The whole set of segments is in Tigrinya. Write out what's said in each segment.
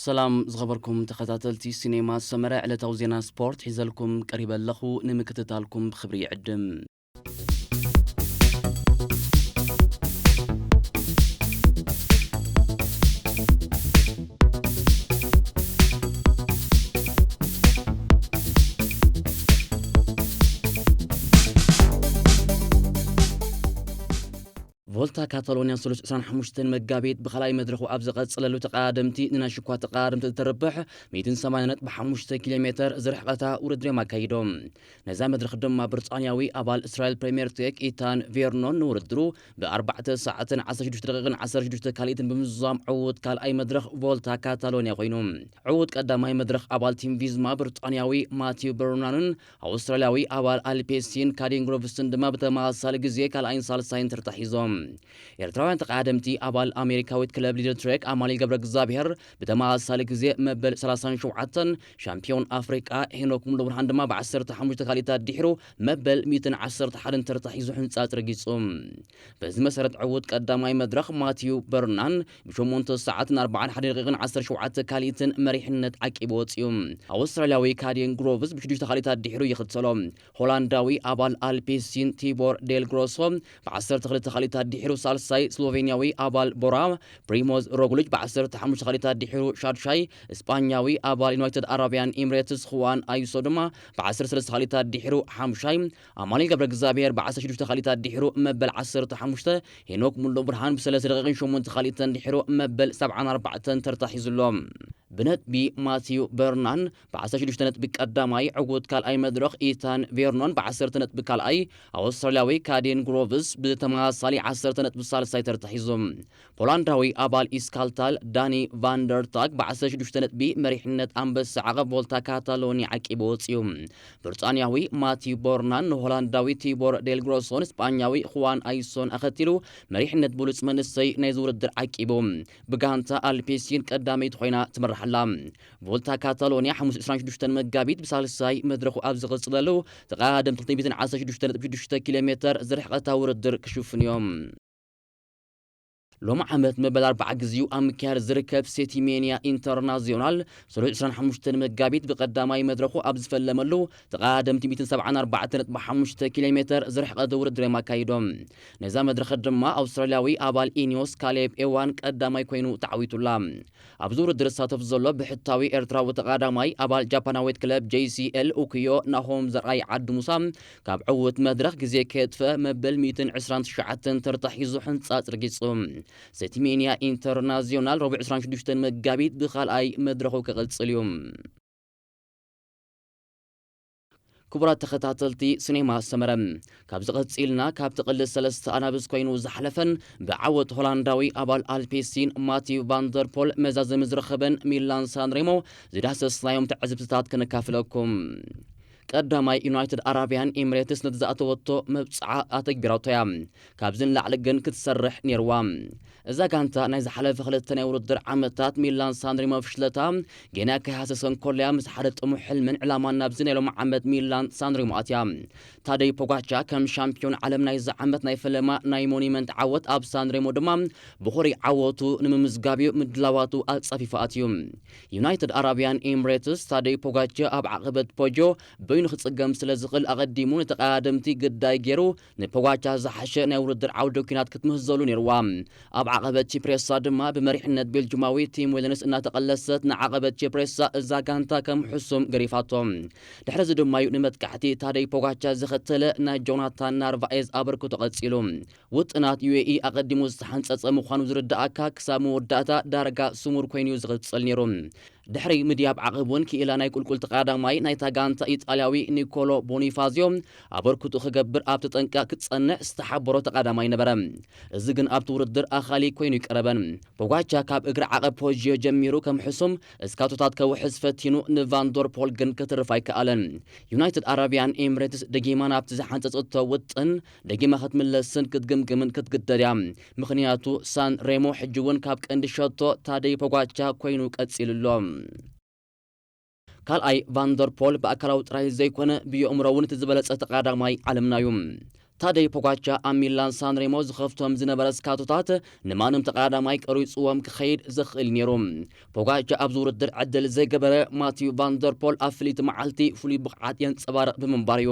ሰላም ዝኸበርኩም ተኸታተልቲ ሲኔማ ሰመረ፣ ዕለታዊ ዜና ስፖርት ሒዘልኩም ቀሪበ ኣለኹ። ንምክትታልኩም ብኽብሪ ይዕድም። ቮልታ ካታሎንያ ሰሉስ ዕስራን ሓሙሽተን መጋቢት ብኻልኣይ መድረኹ ኣብ ዝቐጽለሉ፣ ተቐዳደምቲ ንናይ ሽኳ ተቐዳደምቲ እተርብሕ ሚእትን ሰማንያን ነጥቢ ሓሙሽተ ኪሎ ሜተር ዝርሕቐታ ውድድር እዮም ኣካይዶም። ነዛ መድረኽ ድማ ብሪጣንያዊ ኣባል እስራኤል ፕሪምየር ቴክ ኢታን ቬርኖን ንውድድሩ ብኣርባዕተ ሰዓትን ዓሰርተ ሽዱሽተ ደቂቕን ዓሰርተ ሽዱሽተ ካልኢትን ብምዝዛም ዕዉት ካልኣይ መድረኽ ቮልታ ካታሎንያ ኮይኑ። ዕዉት ቀዳማይ መድረኽ ኣባል ቲም ቪዝማ ብሪጣንያዊ ማቲው በርናንን ኣውስትራልያዊ ኣባል ኣልፔሲን ካዲን ግሮቭስን ድማ ብተመሳሳሊ ግዜ ካልኣይን ሳልሳይን ተርታ ሒዞም። ኤርትራውያን ተቐዳደምቲ ኣባል ኣሜሪካዊት ክለብ ሊድል ትሬክ ኣማኑኤል ገብረ እግዚኣብሔር ብተመሳሳሊ ግዜ መበል ሰላሳን ሸውዓተን፣ ሻምፒዮን ኣፍሪቃ ሄኖክ ሙሉብርሃን ድማ ብ ዓሰርተ ሓሙሽተ ካልኢታት ድሒሩ መበል ሚእትን ዓሰርተ ሓደን ተርታ ሒዙ ሕንጻጽ ረጊጹ። በዚ መሰረት ዕዉት ቀዳማይ መድረኽ ማቲው በርናን ብሸሞንተ ሰዓትን ኣርባዓን ሓደ ደቂቕን ዓሰርተ ሸውዓተ ካልኢትን መሪሕነት ዓቂቡ ወጺኡ። ኣውስትራልያዊ ካዲን ግሮቭስ ብሽዱሽተ ካልኢታት ድሒሩ ይኽተሎ። ሆላንዳዊ ኣባል ኣልፔሲን ቲቦር ዴል ግሮሶ ብ ዓሰርተ ክልተ ካልኢታት ድሒሩ ሳልሳይ፣ ስሎቬንያዊ ኣባል ቦራ ፕሪሞዝ ሮግሊች ብ ዓሰርተ ሓሙሽተ ካልኢታት ድሒሩ ሻድሻይ፣ እስጳኛዊ ኣባል ዩናይትድ ኣረብያን ኤምሬትስ ሁዋን ኣዩሶ ድማ ብ ዓሰርተ ሰለስተ ካልኢታት ድሒሩ ሓሙሻይ፣ ኣማኑኤል ገብረ እግዚኣብሔር ብ ዓሰርተ ሽዱሽተ ካልኢታት ድሒሩ መበል ዓሰርተ ሓሙሽተ፣ ሄኖክ ሙሉ ብርሃን ብሰለስተ ደቂቕን ሸሞንተ ካልኢተን ድሒሩ መበል ሰብዓን ኣርባዕተን ተርታ ሒዙ ኣሎ። ብነጥቢ ማቲው በርናን ብ ዓሰርተ ሽዱሽተ ነጥቢ ቀዳማይ፣ ዕዉት ካልኣይ መድረኽ ኢታን ቬርኖን ብ ዓሰርተ ነጥቢ ካልኣይ፣ ኣውስትራልያዊ ካዴን ግሮቭስ ብተመሳሳሊ ዓሰርተ ነጥቢ ሳልሳይ ተርታ ሒዙ። ፖላንዳዊ ኣባል ኢስካልታል ዳኒ ቫንደርታግ ብ ዓሰርተ ሽዱሽተ ነጥቢ መሪሕነት ኣንበሳ ዓቐብ ቮልታ ካታሎኒ ዓቂቡ ወጺኡ። ብሪጣንያዊ ማቲው በርናን ንሆላንዳዊ ቲቦር ዴልግሮሶን ስጳኛዊ ሁዋን ኣይሶን ኣኸቲሉ መሪሕነት ብሉጽ መንእሰይ ናይዚ ውድድር ዓቂቡ። ብጋንታ ኣልፔሲን ቀዳመይቲ ኮይና ትመርሕ ኣላ። ቮልታ ካታሎንያ ሓሙስ ዕስራን ሽዱሽተን መጋቢት ብሳልሳይ መድረኹ ኣብ ዝቕጽለሉ፣ ተቐዳደምቲ ክልተ ሚእትን ዓሰርተ ሽዱሽተ ነጥቢ ሽዱሽተ ኪሎ ሜተር ዝርሕቐታ ውድድር ክሽፍኑ እዮም። ሎሚ ዓመት መበል ኣርባዓ ግዜኡ ኣብ ምክያድ ዝርከብ ሴቲሜንያ ኢንተርናዚዮናል፣ ሰሉስ ዕስራን ሓሙሽተን መጋቢት ብቐዳማይ መድረኹ ኣብ ዝፈለመሉ፣ ተቐዳደምቲ ሚእትን ሰብዓን ኣርባዕተን ነጥቢ ሓሙሽተ ኪሎ ሜተር ዝርሕቐት ውድድር እዮም ኣካይዶም። ነዛ መድረኽ ድማ ኣውስትራልያዊ ኣባል ኢኒዮስ ካሌብ ኤዋን ቀዳማይ ኮይኑ ተዓዊቱላ። ኣብዚ ውድድር ዝሳተፍ ዘሎ ብሕታዊ ኤርትራዊ ተቐዳማይ ኣባል ጃፓናዊት ክለብ ጄሲኤል ኡክዮ ናሆም ዘርኣይ ዓዲ ሙሳ፣ ካብ ዕዉት መድረኽ ግዜ ከየጥፈ መበል ሚእትን ዕስራን ትሽዓተን ተርታ ሒዙ ሕንጻጽ ረጊጹ። ሴቲሜንያ ኢንተርናዚዮናል ረቡዕ ዕስራን ሽዱሽተን መጋቢት ብኻልኣይ መድረኹ ክቕጽል እዩ። ክቡራት ተኸታተልቲ ሲኔማ ሰመረ፣ ካብዚ ቀጺልና ካብ ጥቕሊ ሰለስተ ኣናብስ ኮይኑ ዝሓለፈን ብዓወት ሆላንዳዊ ኣባል ኣልፔሲን ማቲው ቫንደርፖል መዛዘሚ ዝረኸበን ሚላን ሳንሬሞ ዝዳሰስናዮም ትዕዝብትታት ከነካፍለኩም። ቀዳማይ፣ ዩናይትድ ኣረብያን ኤምሬትስ ነቲ ዝኣተወቶ መብጽዓ ኣተግቢራቶ እያ። ካብዚ ንላዕሊ ግን ክትሰርሕ ነይርዋ። እዛ ጋንታ ናይ ዝሓለፈ ክልተ ናይ ውድድር ዓመታት ሚላን ሳንሬሞ ፍሽለታ ገና ከይሃሰሰ እንከሎ እያ ምስ ሓደ ጥሙሕ ሕልምን ዕላማን ናብዚ ናይ ሎሚ ዓመት ሚላን ሳንሬሞ ኣትያ። ታደይ ፖጋቻ ከም ሻምፒዮን ዓለም ናይዚ ዓመት ናይ ፈለማ ናይ ሞኒመንት ዓወት ኣብ ሳንሬሞ ድማ ብኹሪ ዓወቱ ንምምዝጋብ እዩ ምድላዋቱ ኣጻፊፉ ኣትዩ። ዩናይትድ ኣረብያን ኤምሬትስ ታደይ ፖጋቻ ኣብ ዓቐበት ፖጆ በይኑ ክጽገም ስለ ዝኽእል ኣቐዲሙ ንተቐዳደምቲ ግዳይ ገይሩ ንፖጋቻ ዝሓሸ ናይ ውድድር ዓውደ ኲናት ክትምህዘሉ ነይርዋ። ኣብ ዓቐበት ቺፕሬሳ ድማ ብመሪሕነት ቤልጅማዊ ቲም ዌለንስ እናተቐለሰት ንዓቐበት ቺፕሬሳ እዛ ጋንታ ከም ሕሱም ገሪፋቶ። ድሕሪ እዚ ድማ እዩ ንመጥቃዕቲ ታደይ ፖጋቻ ዝኸተለ ናይ ጆናታን ናርቫኤዝ ኣበርክቶ ቀጺሉ። ውጥናት ዩኤኢ ኣቐዲሙ ዝተሓንጸጸ ምዃኑ ዝርድኣካ ክሳብ መወዳእታ ዳርጋ ስሙር ኮይኑ እዩ ዝቕጽል ነይሩ። ድሕሪ ምድያብ ዓቐብ እውን ክኢላ ናይ ቁልቁል ተቐዳዳማይ ናይታ ጋንታ ኢጣልያዊ ኒኮሎ ቦኒፋዚዮ ኣበርክቶ ክገብር ኣብ ተጠንቀቕ ክጸንዕ ዝተሓበሮ ተቐዳዳማይ ነበረ። እዚ ግን ኣብቲ ውድድር ኣኻሊ ኮይኑ ይቀረበን። ፖጋቻ ካብ እግሪ ዓቐብ ፖጂዮ ጀሚሩ ከም ሕሱም እስካቶታት ከውሕዝ ፈቲኑ ንቫንዶር ፖል ግን ክትርፍ ኣይከኣለን። ዩናይትድ ኣረብያን ኤምሬትስ ደጊማ ናብቲ ዝሓንጸጸቶ ውጥን ደጊማ ክትምለስን ክትግምግምን ክትግደድ እያ። ምኽንያቱ ሳን ሬሞ ሕጂ እውን ካብ ቀንዲ ሸቶ ታደይ ፖጋቻ ኮይኑ ቀጺሉ ኣሎ። ካልኣይ ቫንደር ፖል ብኣካላዊ ጥራይ ዘይኮነ ብየእምሮ እውን እቲ ዝበለጸ ተቐዳዳማይ ዓለምና እዩ። ታደይ ፖጋቻ ኣብ ሚላን ሳንሬሞ ዝኸፍቶም ዝነበረ ስካቶታት ንማንም ተቐዳዳማይ ቀሪጽዎም ክኸይድ ዘኽእል ነይሩ። ፖጋቻ ኣብዚ ውድድር ዕድል ዘይገበረ ማቲዩ ቫንደርፖል ኣብ ፍልይቲ መዓልቲ ፍሉይ ብቕዓት የንጸባርቕ ብምንባር እዩ።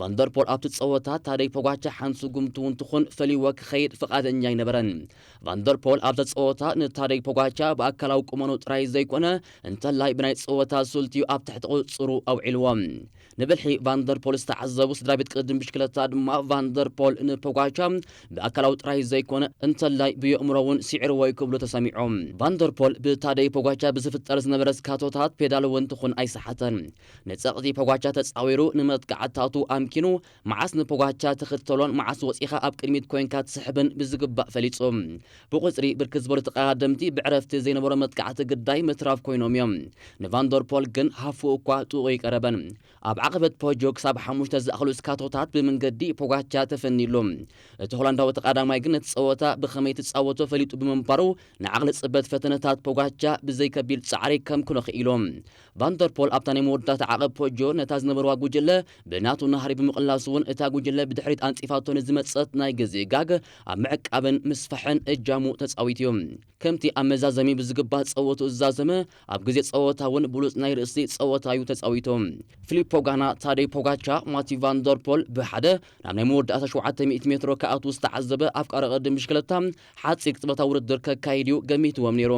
ቫንደርፖል ኣብቲ ጸወታ ታደይ ፖጋቻ ሓንቲ ስጉምቲ እውን ትኹን ፈሊዎ ክኸይድ ፍቓደኛ ኣይነበረን። ቫንደርፖል ኣብዛ ጸወታ ንታደይ ፖጋቻ ብኣካላዊ ቁመኑ ጥራይ ዘይኮነ እንተላይ ብናይ ጸወታ ስልቲዩ ኣብ ትሕቲ ቁጽጽሩ ኣውዒልዎ። ንብልሒ ቫንደርፖል ዝተዓዘቡ ስድራ ቤት ቅድድም ብሽክለታ ድማ ቫንደርፖል ንፖጋቻ ብኣካላዊ ጥራይ ዘይኮነ እንተላይ ብየእምሮ እውን ስዒርዎ እዩ ክብሉ ተሰሚዖም። ቫንደርፖል ብታደይ ፖጋቻ ብዝፍጠር ዝነበረ ስካቶታት ፔዳል እውን ትኹን ኣይሰሓተን። ንጸቕጢ ፖጋቻ ተጻዊሩ ንመጥቃዕታቱ ኣምኪኑ መዓስ ንፖጋቻ ትኽተሎን መዓስ ወጺኻ ኣብ ቅድሚት ኮይንካ ትስሕብን ብዝግባእ ፈሊጹ። ብቁጽሪ ብርክት ዝበሉ ተቐዳደምቲ ብዕረፍቲ ዘይነበሮ መጥቃዕቲ ግዳይ ምትራፍ ኮይኖም እዮም። ንቫንደርፖል ግን ሃፉ እኳ ጥቑ ይቀረበን። ኣብ ዓቐበት ፖጆ ክሳብ ሓሙሽተ ዝኣኽሉ ስካቶታት ብመንገዲ ፖጋቻ ተፈኒሉ። እቲ ሆላንዳዊ ተቐዳማይ ግን ነቲ ጸወታ ብኸመይ ትጻወቶ ፈሊጡ ብምንባሩ ንዓቕሊ ጽበት ፈተነታት ፖጋቻ ብዘይ ከቢድ ጻዕሪ ከምክኖ ክኢሉ። ቫንደርፖል ኣብታ ናይ መወዳእታ ዓቐብ ፖጆ ነታ ዝነበርዋ ጉጅለ ብናቱ ናህሪ ብምቕላሱ እውን እታ ጉጅለ ብድሕሪት ኣንጺፋቶ ንዝመጸት ናይ ግዜ ጋግ ኣብ ምዕቃብን ምስፋሕን እጃሙ ተጻዊቱ እዩ። ከምቲ ኣብ መዛዘሚ ብዝግባእ ጸወቱ ዝዛዘመ ኣብ ግዜ ጸወታ እውን ብሉጽ ናይ ርእሲ ጸወታ እዩ ተጻዊቱ። ፊሊፖ ጋና፣ ታደይ ፖጋቻ፣ ማቲ ቫንደርፖል ብሓደ ናብ ናይ መወዳእታ ሸውዓተ ሚእቲ ሜትሮ ክኣትዉ ዝተዓዘበ ኣፍቃሪ ቅድድም ብሽክለታ ሓጺር ቅጽበታዊ ውድድር ከካይድ እዩ ገሚትዎም ነይሩ።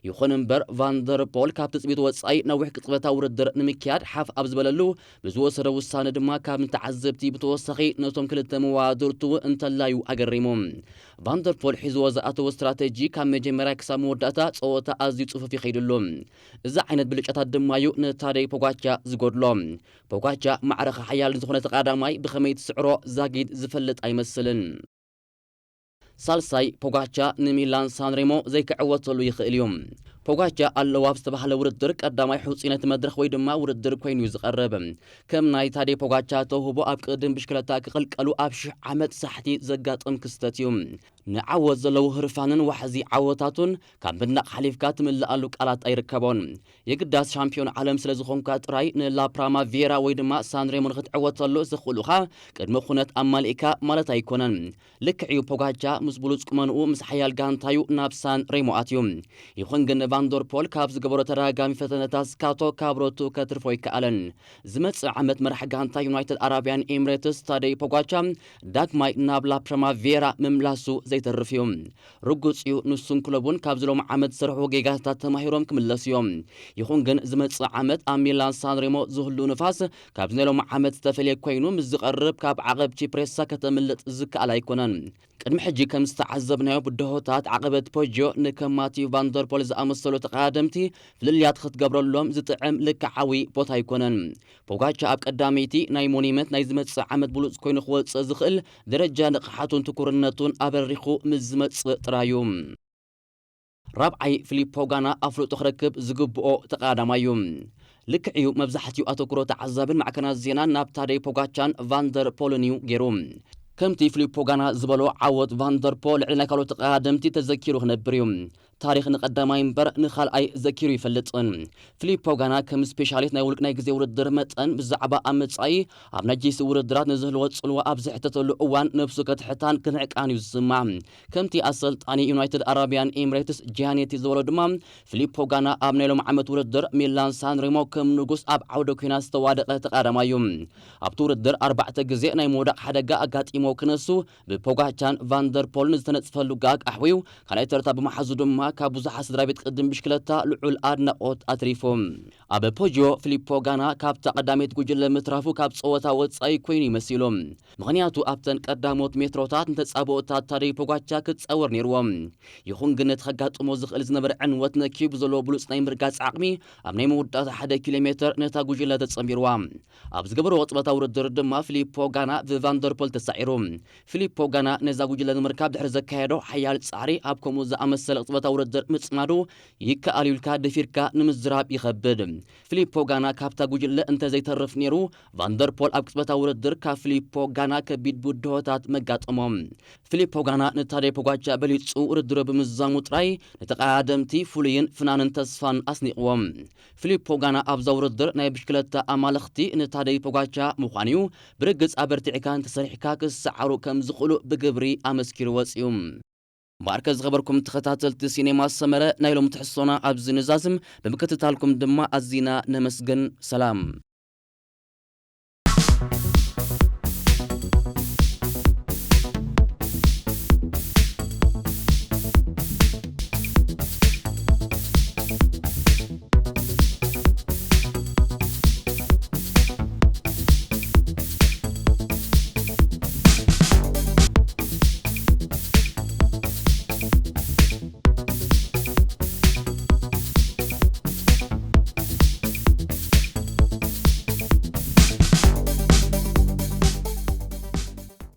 ይኹን እምበር ቫንደርፖል ካብ ትጽቢት ወጻኢ ነዊሕ ቅጽበታዊ ውድድር ንምክያድ ሓፍ ኣብ ዝበለሉ ብዝወሰዶ ውሳነ ድማ ካብ ንተዓዘብቲ ብተወሳኺ ነቶም ክልተ መዋድርቱ እንተላዩ ኣገሪሙ። ቫንደርፖል ሒዝዎ ዝኣተዎ ስትራተጂ ካብ መጀመርያ ክሳብ መወዳእታ ጸወታ ኣዝዩ ጽፉፍ ይኸይድሉ። እዚ ዓይነት ብልጫታት ድማ እዩ ንታደይ ፖጋቻ ዝጎድሎ። ፖጋቻ ማዕረኻ ሓያል ዝኾነ ተቐዳማይ ብኸመይ ትስዕሮ ዛጊድ ዝፈልጥ ኣይመስልን። ሳልሳይ ፖጋቻ ንሚላን ሳንሬሞ ዘይክዕወተሉ ይኽእል እዩ። ፖጋቻ ኣለዎ ኣብ ዝተባህለ ውድድር ቀዳማይ ሕጹይ ነቲ መድረኽ ወይ ድማ ውድድር ኮይኑ እዩ ዝቐርብ። ከም ናይ ታደይ ፖጋቻ ተውህቦ ኣብ ቅድድም ብሽክለታ ክቕልቀሉ ኣብ ሽሕ ዓመት ሳሕቲ ዘጋጥም ክስተት እዩ። ንዓወት ዘለዎ ህርፋንን ዋሕዚ ዓወታቱን ካብ ምድናቕ ሓሊፍካ ትምልኣሉ ቃላት ኣይርከቦን። የግዳስ ሻምፒዮን ዓለም ስለ ዝኾንካ ጥራይ ንላፕራማ ቪየራ ወይ ድማ ሳንሬሞ ንክትዕወተሉ ዘኽእሉኻ ቅድመ ኩነት ኣማሊእካ ማለት ኣይኮነን። ልክዕ እዩ፣ ፖጋቻ ምስ ብሉጽ ቁመንኡ ምስ ሓያል ጋንታዩ ናብ ሳን ሬሞ ኣትዩ። ይኹን ግን ቫንደርፖል ካብ ዝገበሮ ተደጋጋሚ ፈተነታት ስካቶ ካብ ሮቱ ከትርፎ ኣይከኣለን። ዝመጽእ ዓመት መራሕ ጋንታ ዩናይትድ ኣረቢያን ኤምሬትስ ታደይ ፖጋቻ ዳግማይ ናብ ላፕራማ ቪየራ ምምላሱ ዘይተርፍ እዩ። ርጉጽ እዩ፣ ንሱን ክለቡን ካብዚ ሎሚ ዓመት ዝሰርሑ ጌጋታት ተማሂሮም ክምለሱ እዮም። ይኹን ግን ዝመጽእ ዓመት ኣብ ሚላን ሳንሬሞ ዝህሉ ንፋስ ካብዚ ናይ ሎሚ ዓመት ዝተፈልየ ኮይኑ ምስ ዝቐርብ ካብ ዓቐብ ቺፕሬሳ ከተምልጥ ዝከኣል ኣይኮነን። ቅድሚ ሕጂ ከም ዝተዓዘብናዮ ብድሆታት ዓቐበት ፖጆ ንከም ማቲዩ ቫንደርፖል ዝኣመሰሉ ተቐዳደምቲ ፍልልያት ክትገብረሎም ዝጥዕም ልክዓዊ ቦታ ኣይኮነን። ፖጋቻ ኣብ ቀዳመይቲ ናይ ሞኒመንት ናይ ዝመጽእ ዓመት ብሉጽ ኮይኑ ክወጽእ ዝኽእል ደረጃ ንቕሓቱን ትኩርነቱን ኣበሪኹ ምስ ዝመጽእ ጥራይ እዩ። ራብዓይ ፊሊፖ ጋና ኣፍልጦ ክረክብ ዝግብኦ ተቐዳዳማይ እዩ። ልክዕ እዩ፣ መብዛሕትኡ ኣተኩሮ ተዓዛብን ማዕከናት ዜናን ናብ ታደይ ፖጋቻን ቫንደር ፖልን እዩ ገይሩ። ከምቲ ፊሊፖ ጋና ዝበሎ ዓወት ቫንደር ፖል ልዕሊ ናይ ካልኦት ተቐዳደምቲ ተዘኪሩ ክነብር እዩ። ታሪኽ ንቐዳማይ እምበር ንኻልኣይ ዘኪሩ ይፈልጥን። ፊሊፖ ጋና ከም ስፔሻሊስት ናይ ውልቅ ናይ ግዜ ውድድር መጠን ብዛዕባ ኣብ መጻኢ ኣብ ናይ ጂሲ ውድድራት ንዝህልዎ ጽልዋ ኣብ ዝሕተተሉ እዋን ነብሱ ከትሕታን ክንዕቃን እዩ ዝስማዕ። ከምቲ ኣሰልጣኒ ዩናይትድ ኣረቢያን ኤምሬትስ ጃኔቲ ዝበሎ ድማ ፊሊፖ ጋና ኣብ ናይ ሎም ዓመት ውድድር ሚላን ሳንሬሞ ከም ንጉስ ኣብ ዓውደ ኲናት ዝተዋደቐ ተቐዳዳማይ እዩ። ኣብቲ ውድድር ኣርባዕተ ግዜ ናይ ምውዳቕ ሓደጋ ኣጋጢሞ ክነሱ ብፖጋቻን ቫንደር ፖልን ዝተነጽፈሉ ጋግ ኣሕዊዩ ካልኣይ ተርታ ብምሓዙ ድማ ካብ ብዙሓት ስድራ ቤት ቅድም ብሽክለታ ልዑል ኣድናቖት ኣትሪፉ። ኣብ ፖጆ ፊሊፖ ጋና ካብታ ቀዳመይቲ ጉጅለ ምትራፉ ካብ ጸወታ ወጻኢ ኮይኑ ይመሲሉ። ምኽንያቱ ኣብተን ቀዳሞት ሜትሮታት ንተጻብኦታት ታደይ ፖጋቻ ክጻወር ነይርዎ። ይኹን ግን ነቲ ከጋጥሞ ዝኽእል ዝነበረ ዕንወት ነኪዩ ብዘለዎ ብሉጽ ናይ ምርጋጽ ዓቕሚ ኣብ ናይ መወዳእታ ሓደ ኪሎ ሜትር ነታ ጉጅለ ተጸንቢርዋ። ኣብ ዝገበርዎ ቅጽበታዊ ውድድር ድማ ፊሊፖ ጋና ብቫንደርፖል ተሳዒሩ። ፊሊፖ ጋና ነዛ ጉጅለ ንምርካብ ድሕሪ ዘካየዶ ሓያል ጻዕሪ ኣብ ከምኡ ዝኣመሰለ ቅጽበታዊ ውድድር ምጽማዱ ይከኣል ኢልካ ደፊርካ ንምዝራብ ይኸብድ። ፊሊፖ ጋና ካብታ ጉጅለ እንተዘይተርፍ ነይሩ፣ ቫንደርፖል ኣብ ቅጽበታዊ ውድድር ካብ ፊሊፖ ጋና ከቢድ ብድሆታት መጋጠሞ። ፊሊፖ ጋና ንታደይ ፖጋቻ በሊጹ ውድድሩ ብምዝዛሙ ጥራይ ንተቐዳደምቲ ፍሉይን ፍናንን ተስፋን ኣስኒቕዎም። ፊሊፖ ጋና ኣብዛ ውድድር ናይ ብሽክለታ ኣማለኽቲ ንታደይ ፖጋቻ ምዃኑ'ዩ። ብርግጽ ኣበርቲዕካ እንተሰሪሕካ ክሰዓሩ ከም ዝኽእሉ ብግብሪ ኣመስኪሩ ወጺኡ። እምበኣርከ ዝኸበርኩም ተኸታተልቲ ሲኔማ ሰመረ ናይ ሎም ትሕዝቶና ኣብዚ ንዛዝም። ብምክትታልኩም ድማ ኣዚና ነመስግን። ሰላም።